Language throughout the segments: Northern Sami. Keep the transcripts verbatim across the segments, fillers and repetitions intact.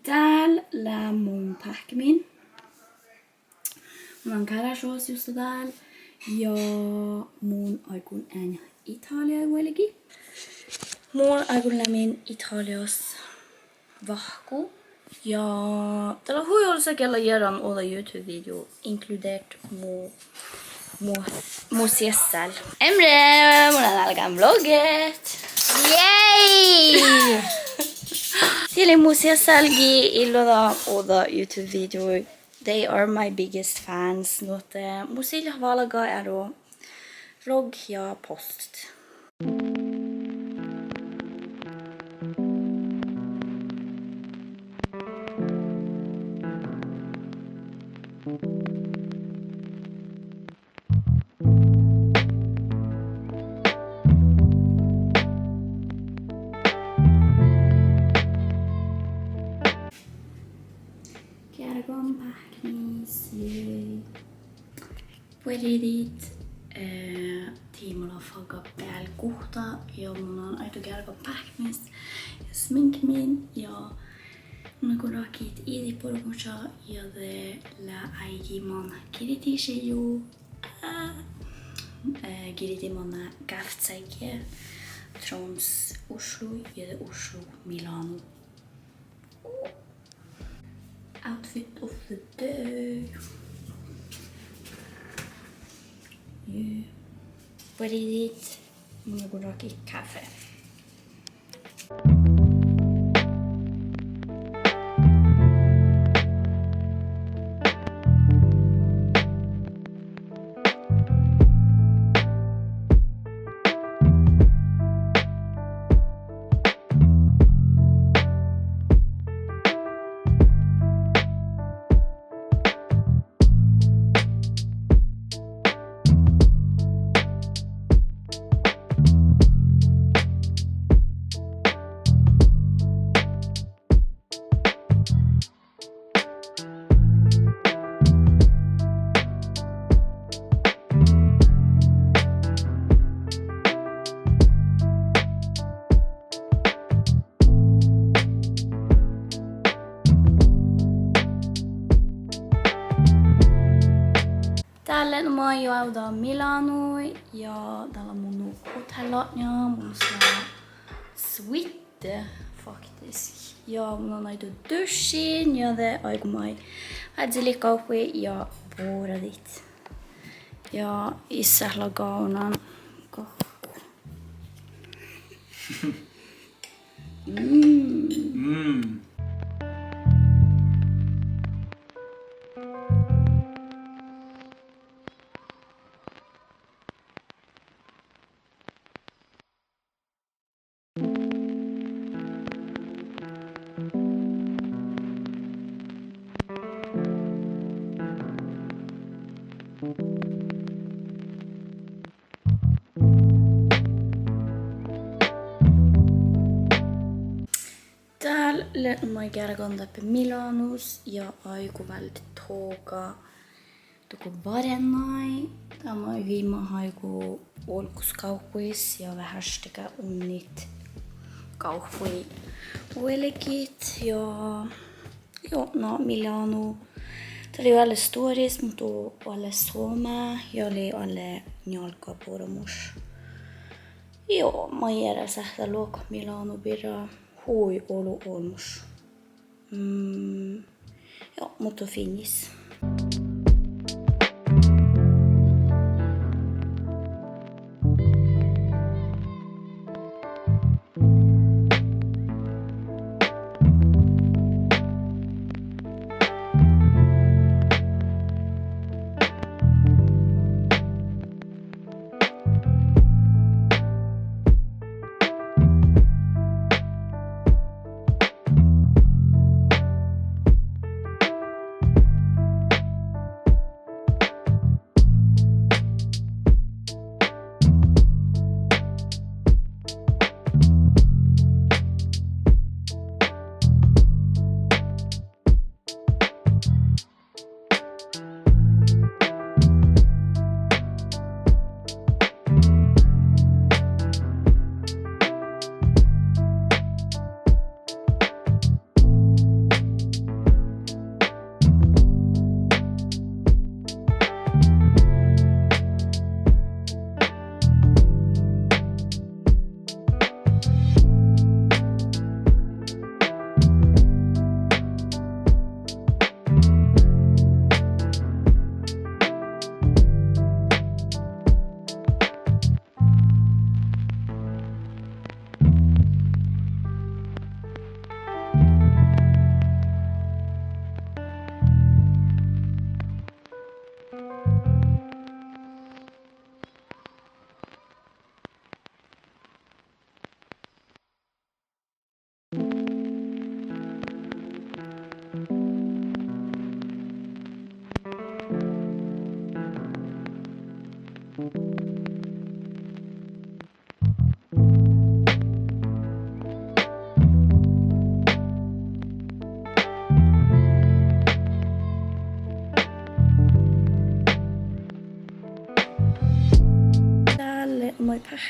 Dál lea mun páhkkamin. Mun lean Kárášjogas justa dál ja mun áiggun eanet Itáliaid vuolgit. Mun áiggun leat min Itálias vahku. Ja dat lea hui olusa geat lea jearran ođđa YouTube-video, inkludert mu, mu, mu siessal. Imre, mun lean álgán vlogget. Yay! Dieđusge mu siessal gii illuda ođđa YouTube-videoi. They are my biggest fans. Nu ahte mus ii leat válgá eará vlogget ja postet. Geargan páhkkamis, jei. Buorre daid, eh, tímma lea faggat beal guhtta ja mun lean aiddo geargan páhkkamis ja sminkemin ja mun áiggun ráhkadit iđitborgusa ja de lea áigi manná girdišeju, eh, eh, girdi manná gávccaige Tromsø Oslo ja de Oslo Milano. Outfit of the day. Juu. Buorre daid, mun áiggun ráhkadit káfet. Dál leat nu maid joavdan Milanoi ja dál lea mun nu hoteallatnja, mun lean suite, faktisk. Ja mun lean aiddo duššin ja de áiggun maid vázzit gávpogit ja boradit. Ja issát lea gávdnan gahku. Mm. Mm. Dál leat nu maid geargan dáppe Milanos ja áiggun váldit toga, toga barennái. Dá maid viimma áiggun olggos gávpogis ja veháš dakkár unnit gávpogit vuolgit ja, juo, na, Milano. Dat lei oalle stuoris, muhto oalle somá ja lei oalle njálggaboramus. Juo, maid eará sáhttá lohkat Milano birra hui olu olmmoš. Mm, juo, muhto fiinnis.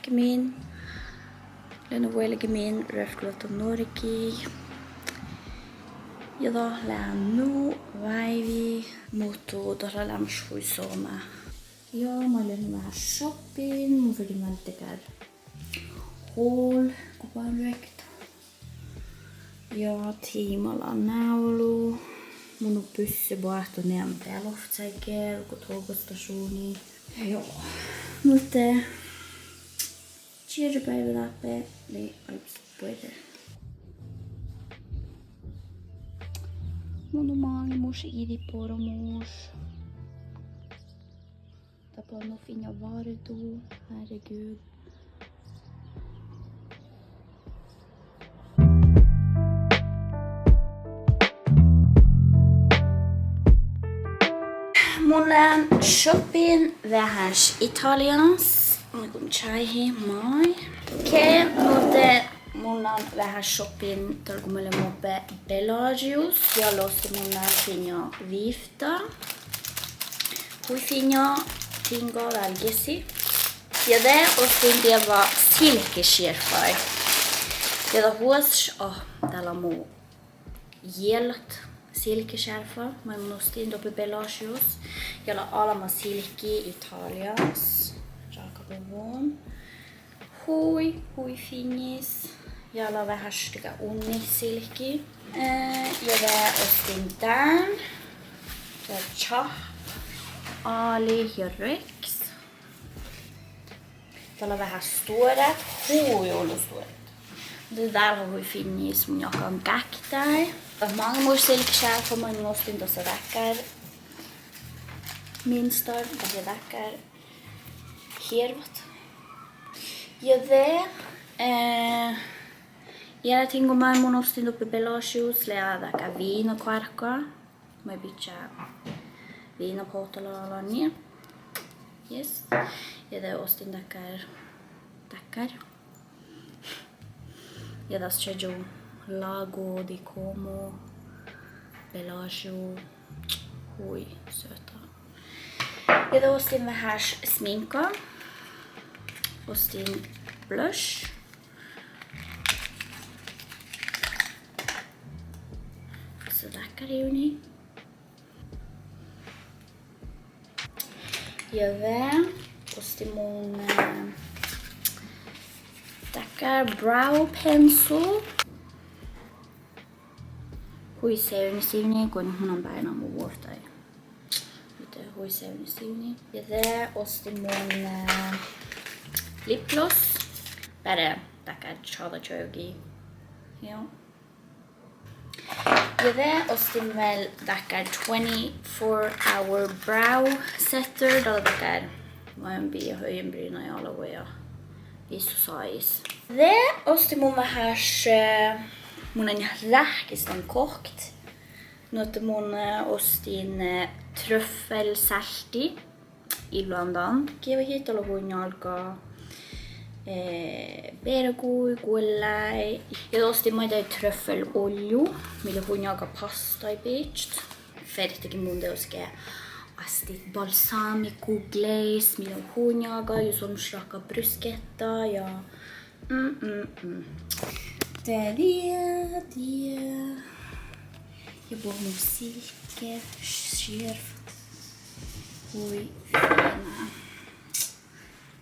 Ge min, lea nu vuolgit min Revklot Norgii. Ja dat lea nu váivi, muhto dat lea leamaš hui somá. Ja mun lean veaháš šobbiin, mun ferten vel dakkár hol go ban ruoktot. Ja tiimala nálu. Mun bussi boahtá neame bealuhcáige go togostasjuvdnii. Ja, muhto čierrebeaivve dáppe lei áibbas buorre. Mun lean maŋimuš iđitborramuš. Dat boahtá nu fiinna várdu, herregud. Mun lean šobbiin veaháš Itálias, mun lean čájeheaddji maid. Okei, muhto mun lean veaháš šobbiin dál go mun lean mo be-, Bellagiohus ja lossin mun fiinna vifta. Hui fiinna diŋga dál giessi. Ja de ostin dievva silkesearvvaid. Ja dat vuos, oh, dál lea mu gielat silkesearvva maid mun ostin doppe Bellagiohus. Ja lea almma silki Itálias. Ráhkaduvvon. Hui, hui fiinnis. Ja lea veaháš dakkár unnisilki. Eh, ja de ostin dán. Ja čáhppa, álit ja ruokkas. Dat lea veaháš stuorát, hui ollu stuorát. De dál lea hui fiinnis, mun jáhkán gákit dáid. Dat maŋimuš silkesearvva maid mun ostin, dat lea dakkár minstar, dat lea dakkár hearvat. Ja de, eh, eará diŋga maid mun ostin doppe Bellagiohus lea dakkár viinakoárka. Maid bidjat viinapohttala ala nie. Yes. Ja de ostin dakkár, dakkár. Ja das čađa Lago di Como, Bellagio, hui søta. Ja de ostin veaháš sminka. Ostin blush. Sa dakkár ivnni. Ja de ostin mun, eh, dakkár brow pencil. Hui sevdnasivdni, go mun lean báinan mu vuovttain. Muhto hui sevdnasivdni. Ja de ostin mun, eh, lipgloss. Beare dakkár čađa čuovgi. Ja. Ja de ostin vel dakkár twenty-four hour brow setter, dat lea dakkár, maid bidjat øjenbryna ja alvoi ja visot sajis. De ostin mun veaháš, eh, mun lean ráhkistan kohkit. Nu ahte mun, eh, ostin, eh, trøffelsáltti. Illudán dan geavahit, dat lea hui njálgga, eh, berguid, guollái. Ja de ostin maiddái trøffelolju, mii lea hui njálgga pastaid bidjat. Fertege mun dieđusge ástit balsamico glaze, mii lea hui njálgga jus olmmoš ráhkadit bruschetta ja Mm, mm, mm. De die, die. Ja buot mu silkesearvvat. Hui fiinna.